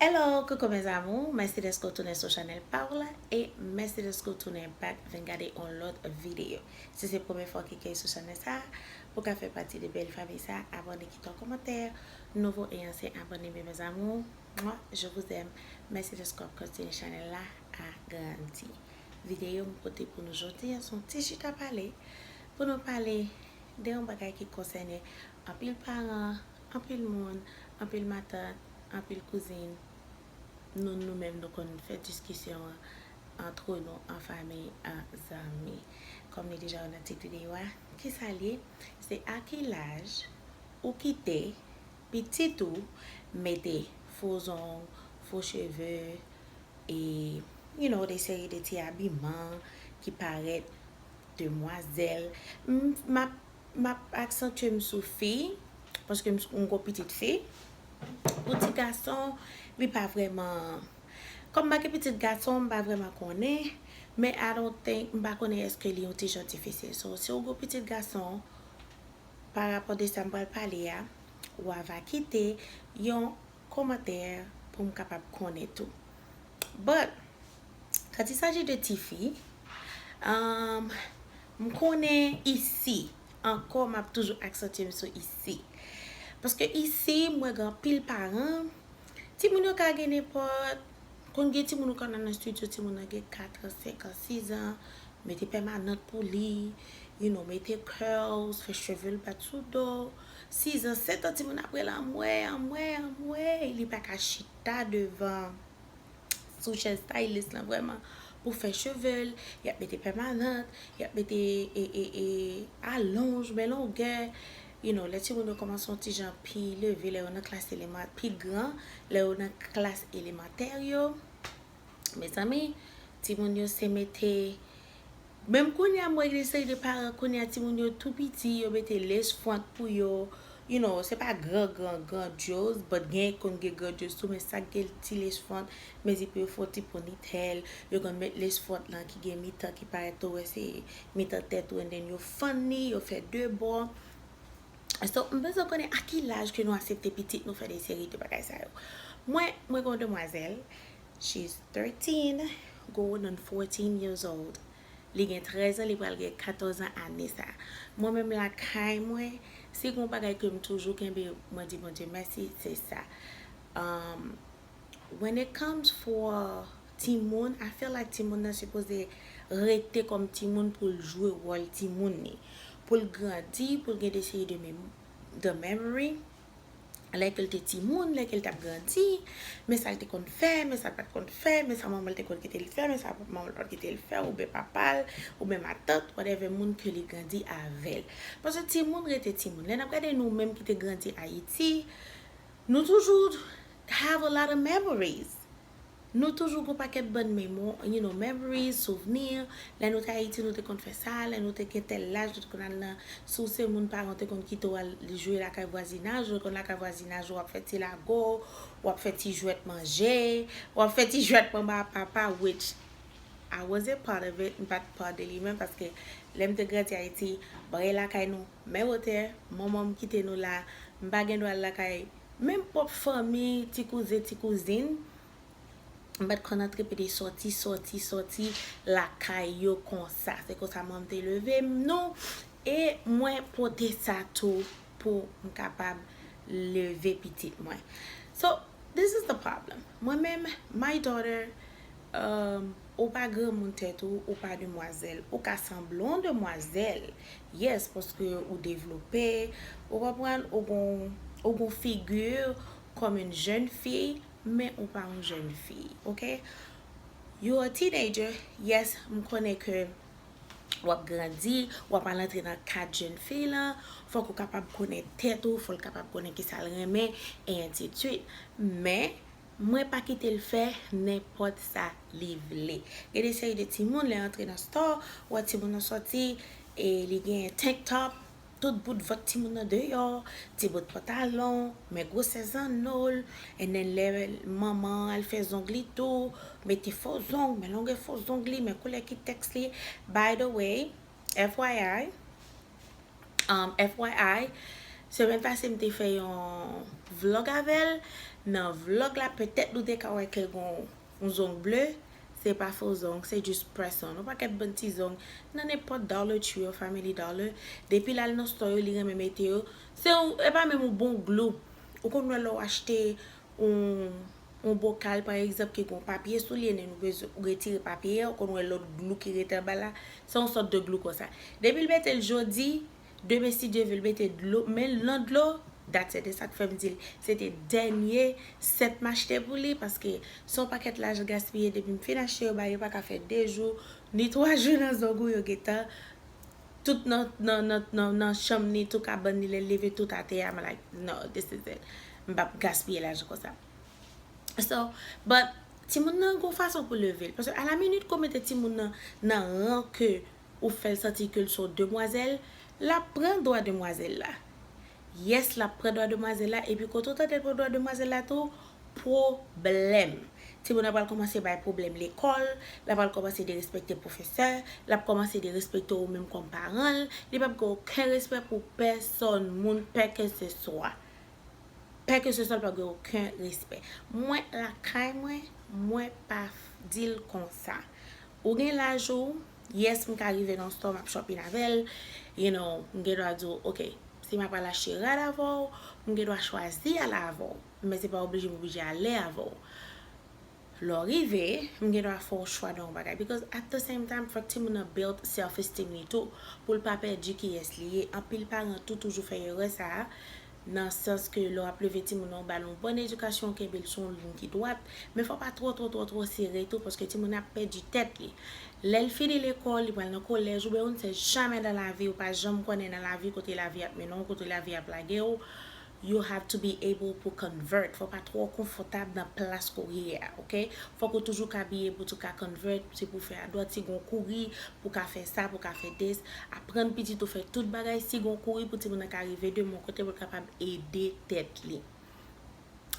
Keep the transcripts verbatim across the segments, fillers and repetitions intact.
Hello, coucou mes amours, mèsi dèske w tounen sou chanèl pa w la e mèsi dèske w tounen back vin gade yon lòt videyo. Si se premye fwa w klike sou chanèl sa, ou ka fè pati de bèl fanmi sa, abòne, kite yon kòmantè, nouvo e ansyen abòne, mes amours, moi, je vous aime. Mèsi dèske w ap kontinye chanèl la a grandi. Videyo m pote pou nou jodi a se yon ti chita pale, pou nou pale de yon bagay ki konsène anpil paran, anpil moun, anpil matant, anpil kouzin, nou, nou menm nou konn fè diskisyon an antre nou, an fanmi, an zanmi. Kòm li deja nan tit videyo a, kisa l ye? Se a ki laj ou kite pitit ou mete fo zong, fo cheve, e, you know, de seri de ti abiman ki parèt demwazèl. M, m ap, m ap aksantye m sou fi, paske m, m gon pitit fi. Pou ti gason, li pa vrèman, kòm m pa gen pitit gason, m pa vrèman konnen, men I don't think, m pa konnen èske li yon ti jan difisil. So, si w gon pitit gason, pa rapò de sa m pral pale a, w ava kite yon kòmantè pou m kapab konnen tou. But, quand il s'agit de tifi, um, m konnen isi, ankò m ap toujou aksantye m sou isi. Paske isi, mwen gen anpil paran, timoun yo ka gen nenpòt, konn gen timoun ou konn al nan estidyo, timoun nan gen kat an, senk an, sis an, mete pèmanant pou li, you know, mete curls, fè cheve l bat sou do. Sis an, sèt an, timoun ap rele anmwey, anmwey, anmwey. Li pa ka chita devan sou chèz stylist lan vrèman pou fè cheve l. Y ap mete pèmanant, y ap mete e, e, e, alonj, men longè. You know, lè timoun yo kòmanse yon ti jan pi leve, lè yo nan klas eleman-, pi gran, lè yo nan klas elemantè yo. Mezanmi, timoun yo se mete, menm kounye a, m wè gen seri de paran, kounye a, timoun yo tou piti, yo mete lace front pou yo, you know, se pa gran, gran, grandyòz, but gen, konn gen grandyòz tou, men sa k gen ti lace front, mezi pou yo fè yon ti ponytail, yo konn met lace front lan ki gen mitan ki parèt tou, wè se mitan tèt ou, and then yo fann li, yo fè de bò. So, m bezwen konnen a ki laj ke nou aksepte pitit nou fè de seri de bagay sa yo. Mwen, mwen gen yon demwazèl, she's thirteen, going on fourteen years old. Li gen trèz an, li pral gen katòz an ane sa. Mwen menm lakay mwen, si gen yon bagay ke m toujou kenbe, mwen di Bondye mèsi, se sa. Um, when it comes for timoun, I feel like timoun nan sipoze rete kòm timoun pou l jwe wòl timoun li. Pou l grandi, pou l gen de seri de mem-, de memory. Lè ke l te timoun, lè ke l t ap grandi, men sa l te konn fè, men sa l pa t konn fè, men sa manman l te konn kite l fè, men sa manman l pa t kite l fè, oubyen papa l, oubyen matant, whatever moun ke li grandi avè l. Paske timoun rete timoun. Lè n ap gade nou menm ki te grandi Ayiti, nou toujou have a lot of memories. Nou toujou gon pakèt bann memwa, you know, memories, souvni. Lè nou te Ayiti, nou te konn fè sa. Lè nou te gen tèl laj, nou te konn al nan, si w se moun paran w te konn kite w al jwe lakay vwazinaj, ou te konn lakay vwazinaj, w ap fè ti lago, w ap fè ti jwèt manje, w ap fè ti jwèt manman ak papa, which I wasn't part of it, m pa t part de li menm, paske lè m te grandi Ayiti, bagay lakay nou, men wotè, manman m kite nou la, m pa gen dwa al lakay menm pwòp fanmi, ti kouzen, ti kouzin. M pa t konn antre pede sòti, sòti, sòti lakay yo konsa. Se konsa manman m te leve m, nou, e mwen pote sa tou pou m kapab leve pitit mwen. So, this is the problem. Mwen menm, my daughter, um, ou pa granmoun tèt ou, ou pa demwazèl. Ou ka sanble yon demwazèl. Yes, paske ou devlope, ou konprann, ou gon, ou gon figi kòm yon jèn fi, men ou pa yon jèn fi, ok? You a teenager, yes, m konnen ke w ap grandi, w ap al antre nan kad jèn fi lan, fòk ou kapab konnen tèt ou, fòk l kapab konnen kisa l renmen, e ensi de swit. Men, mwen pa kite l fè nenpòt sa li vle. Gen de seri de timoun, lè antre nan store, w wè timoun nan sòti, e li gen tank top, tout bout vant timoun nan deyò, ti bout pantalon, men gwosè zanno l, and then lè manman al fè zong li tou, mete fo zong, men longè fo zong li, men koulè kitèks li. By the way, F Y I, um, F Y I, semèn pase m te fè yon vlog avè l, Nan vlòg la, petèt nou te ka wè ke gon yon zong ble, se pa fo zong, se jis press on. Yon pakèt bann ti zong nan nenpòt Dollar Tree ou Family Dollar. Depi l al nan store yo, li renmen mete yo. Se yon, e pa menm yon bon glou. Ou konn wè lè w achte yon, yon bokal, pa egzanp, ki gon papye sou li, ennen nou bezwen, ou retire papye a, ou konn wè lòt glou ki rete anba la. Se yon sòt de glou konsa. Depi l mete l jodi, demen, si Dye vle, l mete dlo, men nan dlo, that's it. E sa k fè m di l, se te dènye sèt m achte pou li, paske se yon pakèt lajan gaspiye. Depi m fin achte yo ba yo, pa ka fè de jou, ni twa jou nan zong ou, yo gentan tout nan, nan, nan, nan, nan chanm ni, tout kabann ni, lè l leve, tout atè a. I'm like, no, this is it. M p ap gaspiye lajan konsa. So, but, timoun nan gon fason pou leve l. Paske a la minit ke w mete timoun nan nan ran ke ou fè l santi ke l se yon demwazèl, l ap pran dwa demwazèl la. Yes, l ap pran dwa demwazèl la, epi kote w tande l pran dwa demwazèl la tou, pwoblèm. Timoun nan pral kòmanse bay pwoblèm lekòl, l ap pral kòmanse derespekte pwofesè, l ap kòmanse derespekte ou menm kòm paran l, li p ap gen okenn respè pou pèsòn moun, pè ke se swa. Pè ke se swa, l p ap gen okenn respè. Mwen, lakay mwen, mwen pa f-, di l konsa. Ou gen laj ou, yes, m ka rive nan store, m ap shopping avè l, you know, m gen dwa di w, ok, si m ap al achte rad avè w, m gen dwa chwazi al avè w, men se pa oblije m oblije ale avè w. Lè w rive, m gen dwa fè w chwa nan yon bagay. Because at the same time, fòk timoun nan build self esteem li tou. Pou l pa pèdi kiyès li ye. Anpil paran tou toujou fè erè sa a. Nan sans ke lè w ap leve timoun nan, ou ba l yon bòn edikasyon, ou kenbe l sou yon liy ki dwat. Men fò w pa twò, twò, twò, twò sere tou, paske timoun nan ap pèdi tèt li. Lè l fini lekòl, li pral nan kolèj, oubyen ou n sè jamè nan lavi, ou pa janm konnen nan lavi kote lavi ap mennen w, kote lavi ap lage w. You have to be able pou convert. Fò w pa twò konfòtab nan plas ke w ye a, ok? Fòk ou toujou ka be able to ka convert, se pou fè a dwat, si gon kouri, pou ka fè sa, pou ka fè this. Aprann pitit ou fè tout bagay, si gon kouri pou timoun nan ka rive demen yon kote pou l kapab ede tèt li.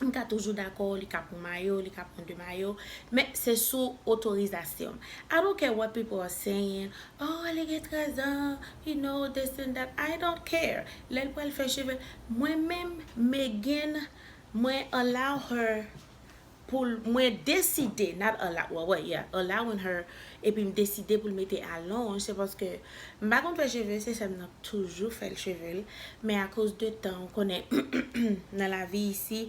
M ka toujou dakò, li ka pran mayo, li ka pran de mayo, men se sou otorizasyon m. I don't care what people are saying, oh, li gen trèz an, you know, this and that. I don't care. Lè l pral fè cheve l, mwen menm, Megan, mwen allow her pou l, mwen deside, not allow, well, well, yeah, allowing her, epi m deside pou l mete alonj, se paske m pa konn fè cheve, se sè m nan toujou fè l cheve l, men akoz de tan, ou konnen, nan lavi isi,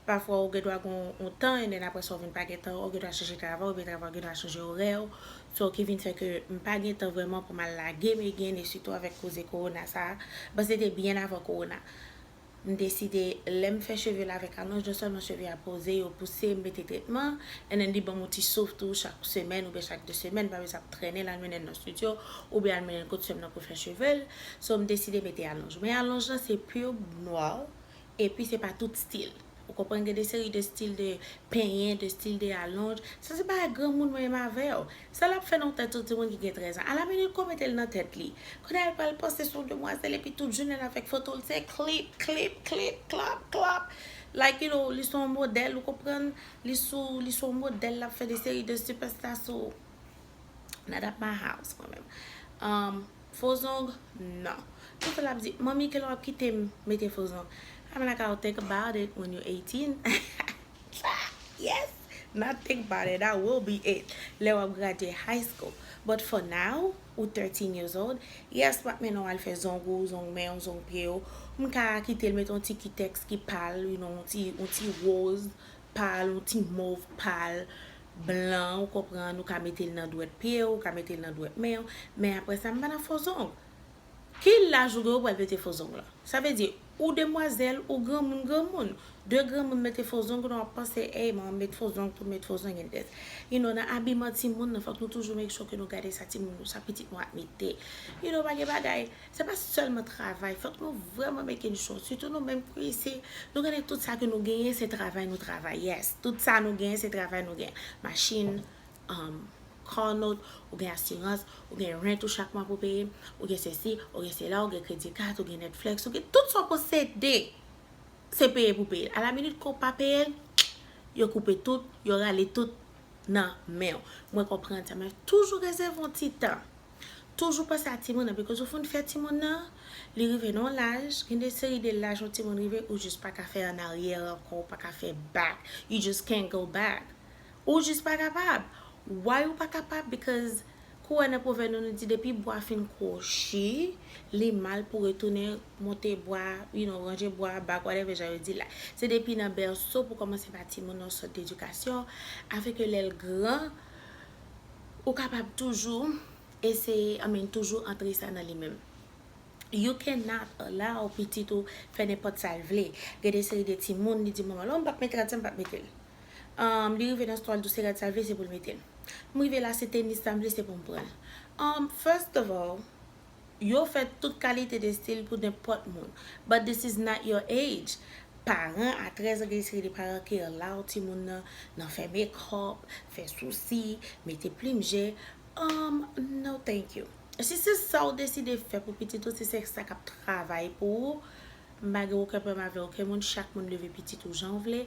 pafwa ou gen dwa gen yon tan, and then apre sa ou vin pa gen tan, ou gen dwa chanje travay, oubyen travay ou gen dwa chanje orè w, so ki vin fè ke m pa gen tan vrèman pou m al lage Megan, e sitou avèk koze kowona sa a, but se te byen avan kowona. M deside, lè m fè cheve l avèk alonj, non sèlman cheve a poze, yo pouse, m mete tretman, and then li ban m yon ti souf tou chak semèn oubyen chak de semèn, m pa bezwen ap trennen l al mennen l nan estidyo, oubyen al mennen l kot sè m nan pou fè cheve l. So, m deside mete alonj. Men alonj lan se pure nwa, epi se pa tout stil. Ou konprann, gen de seri de stil de penyen, de stil de alonj. Sa se bagay granmoun mwen menm avè w. Sa l ap fè nan tèt yon timoun ki gen trèz an. A la minit ke w mete l nan tèt li. Kounye a l pral panse se yon demwazèl epi tout jounen l avèk foto l se clip, clip, clip, clap, clap. Like, you know, li se yon modèl, ou konprann? Li sou, li se yon modèl, l ap fè de seri de sipèsta sou. Not at my house, mwen menm. Um, fo zong, non. Tout sa l ap di, manmi, kilè w ap kite m mete fo zong? I'm like, I'll think about it when you're eighteen. Yes, not think about it, that will be it. Lè w ap gradye high school. But for now, ou thirteen years old, yes, m ap mennen w al fè zong ou, zong men w, zong pye w. M ka kite l mete yon ti kitèks ki pal, you know, yon ti, yon ti woz pal, yon ti mov pal, blan, ou konprann, ou ka mete l nan dwèt pye w, ou ka mete l nan dwèt men w. Men apre sa, m pa nan fo zong. Ki laj ou gen ou pral mete fo zong la? Sa vle di, ou demwazèl, ou granmoun, granmoun. De granmoun mete fo zong, nou ap panse, ey, mwen met fo zong tou, met fo zong and this. You know, nan abiman timoun nan, fòk nou toujou make sure ke nou gade sa timoun nou, sa pitit nou ap mete. You know, pa gen bagay, se pa sèlman travay, fòk nou vrèman make sure. Sitou nou menm ki isi, nou gade tout sa ke nou genyen, se travay nou travay, yes. Tout sa nou genyen, se travay nou genyen. Machin, um, car note, ou gen asirans, ou gen rent ou chak mwa pou peye, ou gen sesi, ou gen sela, ou gen kredi kat, ou gen Netflix, ou gen tout sa w posede. Se peye pou peye l. A la minit ke w pa peye l, yo koupe tout, yo rale tout nan men w. Mwen konprann sa, men toujou rezève yon ti tan. toujou panse a timoun nan, because ou fin fè timoun nan, li rive nan yon laj, gen de seri de laj yon timoun rive, ou jis pa ka fè an aryè ankò, ou pa ka fè back, you just can't go back. Ou jis pa kapab. Why ou pa kapab? Because kou wè nan pwovèb nou, nou di depi bwa fin kwochi, li mal pou retounen monte bwa, you know, ranje bwa, back, whatever jan yo di la. Se depi nan bèso pou kòmanse ba timoun nan sòt de edikasyon, afin ke lè l gran, ou kapab toujou eseye, I mean, toujou antre sa nan li menm. You cannot allow pitit ou fè nenpòt sa l vle. Gen de seri de timoun, li di manman l, oh, m p ap mete l, m p ap mete l. Um, li rive nan store, l di w se rad sa l vle, se pou l mete l. M rive la, se tenis sa m vle, se pou m pran l. Um, first of all, yo fè tout kalite de stil pou nenpòt moun. But this is not your age. Paran a trèz an, gen seri de paran ki allow timoun nan, nan fè makeup, fè sousi, mete plim je. Um, no thank you. Si se sa w deside fè pou pitit ou, si se sa k ap travay pou ou, m pa gen okenn pwoblèm avè okenn moun, chak moun leve pitit ou jan w vle.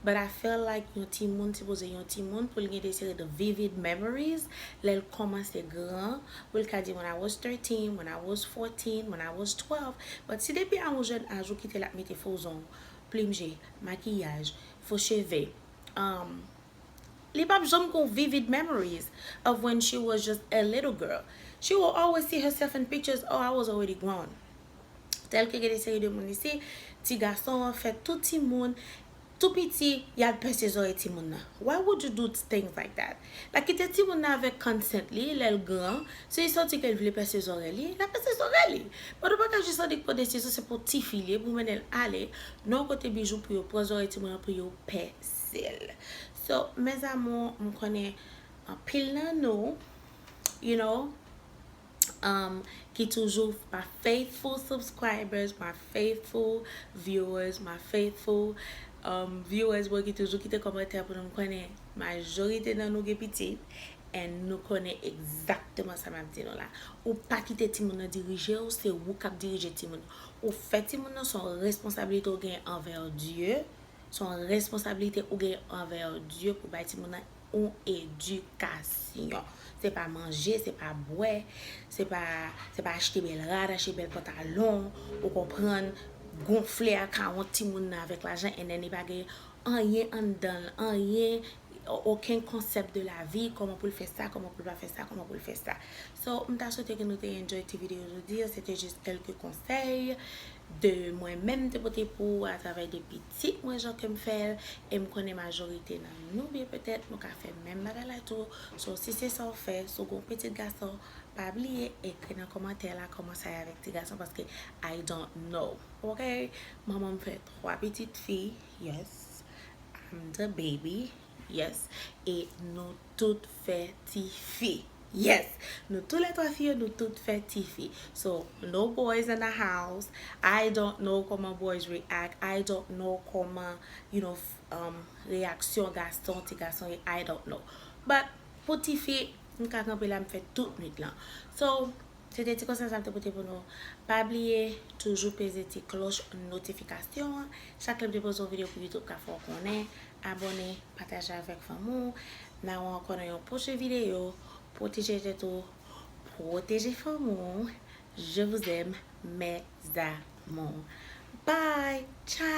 But I feel like yon timoun sipoze yon timoun pou l gen de seri de vivid memories lè l kòmanse gran, pou l ka di, when I was thirteen, when I was fourteen, when I was twelve. But si depi a yon jèn aj ou kite l ap mete fo zong, plim je, makiyaj, fo cheve, um, li p ap janm gon vivid memories of when she was just a little girl. She will always see herself in pictures, oh, I was already grown. Tèlke gen de seri de moun isi, ti gason an fè tout timoun, tou piti, y al pèse zòrèy timoun nan. Why would you do things like that? L ap kite timoun nan avèk consent li, lè l gran, si l santi ke l vle pèse zòrèy li, l ap pèse zòrèy li. But ou pa ka jis annik pran desizyon, se pou tifi li, pou mennen l ale nan yon kote bijou pou yo pran zòrèy timoun nan pou yo pèse l. So, mes amours, m konnen anpil nan nou, you know, um, ki toujou my faithful subscribers, my faithful viewers, my faithful, um, viewers mwen ki toujou kite kòmantè pou nou. M konnen majorite nan nou gen pitit, and nou konnen egzakteman sa m ap di nou la. Ou pa kite timoun nan dirije w, se ou k ap dirije timoun. Ou fè timoun nan, se yon responsablite ou gen anvè Dye. Se yon responsablite ou gen anvè Dye pou bay timoun nan yon edikasyon. Se pa manje, se pa bwè, se pa, se pa achte bèl rad, achte bèl pantalon, ou konprann, gonfle a kawon timoun nan avèk lajan, and then li pa gen anyen anndan l, anyen, okenn konsèp de la vi, kòman pou l fè sa, kòman pou l pa fè sa, kòman pou l fè sa. So, m ta swete ke nou te enjoy ti videyo jodi a, se te jis kèlke konsèy de mwen menm te pote pou ou atravè de pitit mwen jan ke m fè l, e m konnen majorite nan nou byen petèt nou ka fè menm bagay la tou. So, si se sa w fè, si w gon pitit gason, pa bliye ekri nan kòmantè la kòman sa ye avèk ti gason, paske I don't know. Ok? Manman m fè twa pitit fi, yes. I'm the baby, yes. E nou tout fè ti fi. Yes, nou tou lè twa fi yo, nou tout fè ti fi. So, no boys in the house. I don't know kòman boys react. I don't know kòman, you know, f- um, reyaksyon gason, ti gason ye. I don't know. But pou ti fi, m ka kanpe la, m fè tout nwit lan. So, se te ti konsèy sa m te pote pou nou. Pa bliye, toujou peze ti klòch notifikasyon an. Chak lè m te poze yon videyo pou YouTube ka fè w konnen. Abòne, pataje avèk fanmi w. N a wè ankò nan yon pwochen videyo. Pwoteje tèt ou, pwoteje fanmi w. Je vous aime, mes amours. Bye! Ciao!